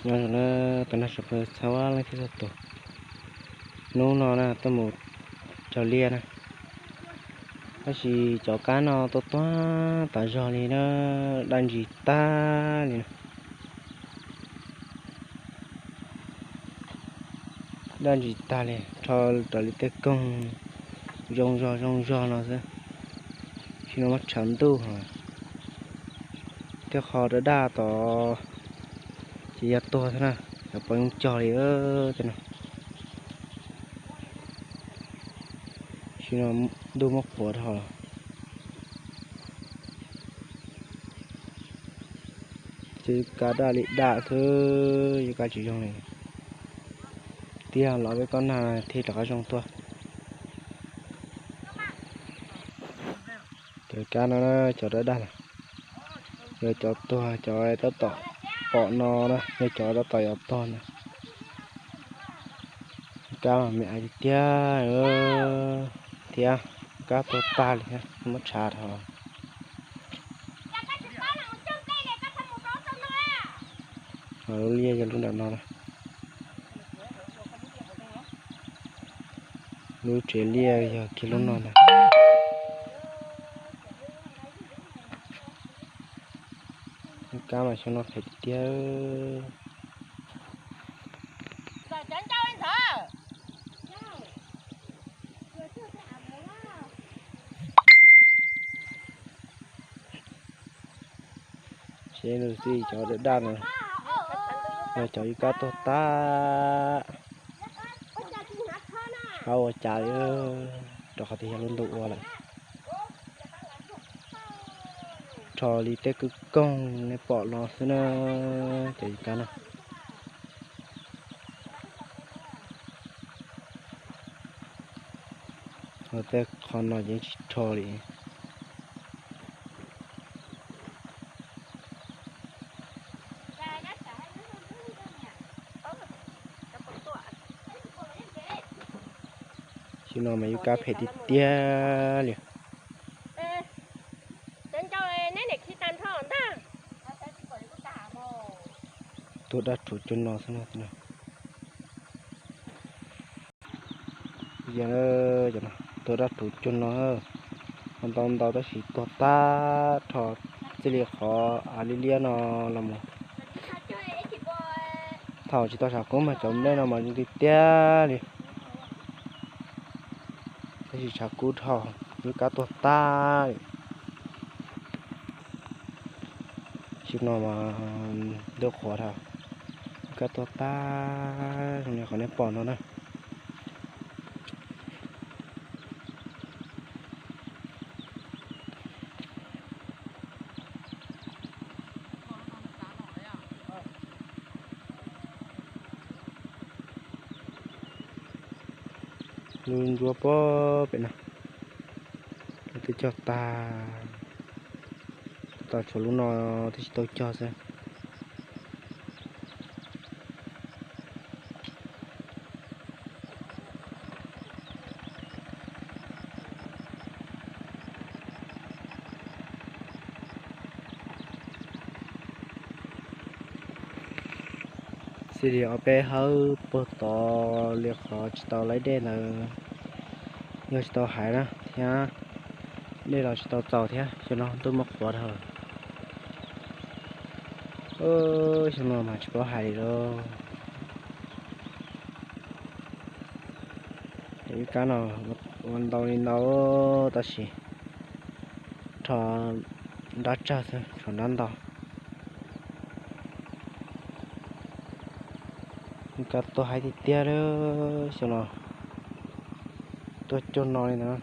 Nyob zoo na, tus nag sawv daws txhua leej txhua tus. Hnub no na tuaj mus cog liaj na, tab sis cov kab no tuaj tuag tas zog li na, daj ntsis tag li na. Daj ntsis tag li, rho raws li tej koog zoo zog zoo zog no xwb. Sim no muab tshav ntuj, tej qho daj daj tod ces yog tuag xwb na, cov pom yooj cog li tej no. Sim no ntuj muab qhuav dhau los, ces yub kab daj li daj xwb, yub kab tsis zoo li. Tiag los peb kob nag thiaj rov qab zoo tuaj. Cov kab no cov daj daj na, yog cov tuag, cov tab tom pom no na yog cov tab tom yuav tuag na. Kab me ais tiag tiag, thiab kab tuag tag li thiab, muab tshav dhau. Lub liaj yog lub nram no na. Lub tsev liaj yog kiag lub no ntag. Kab mas xyoo no phem tiag tiag. Tsev nws xij cov daj daj no, yog cov yub kab tuag tag, qab ua cas li, rau qhov tias yog lub ntuj ua lawm. Rho li tej kwj koog nej pom no xwb na, cov yub kab no. Ho tej qho no yeej tsis rho li. Xyoo no mas yub kab phem tiag tiag li. Tuag daj rhuv cuag no xwb no. Tuag daj rhuv cuag no, ntau ntau tab sis tuag tag, rho txij li qhov av liab liab no los mus. Thaum tsis tau tshav kub mas cov nplej no mas zoo tiag tiag li. Tab sis tshav kub dhau, yub kab tuag tag li. Xyoo no mas ntuj qhuav dhau, yub kab tuag tag zoo li qhov nej pom no na. Lub ntsuab pem no twb cog tag, tab tom tshuav lub no twb tsis tau cog xwb. Xij li ob peb hawv puag tod li qhov tsis tau laib dej ntawd, yog tsis tau hais na thiab, dej los tsis tau txaus thiab, xyoo no ntuj muab qhuav dhau. Xyoo no mas tsis paub hais li lauj. Yub kab no ua ntau li ntau tab sis rho nrab tsawg xwb, tshuav nrab ntau. Yub kab tuag haib tiag tiag li, xyoo no tuag cuag no li ntawd.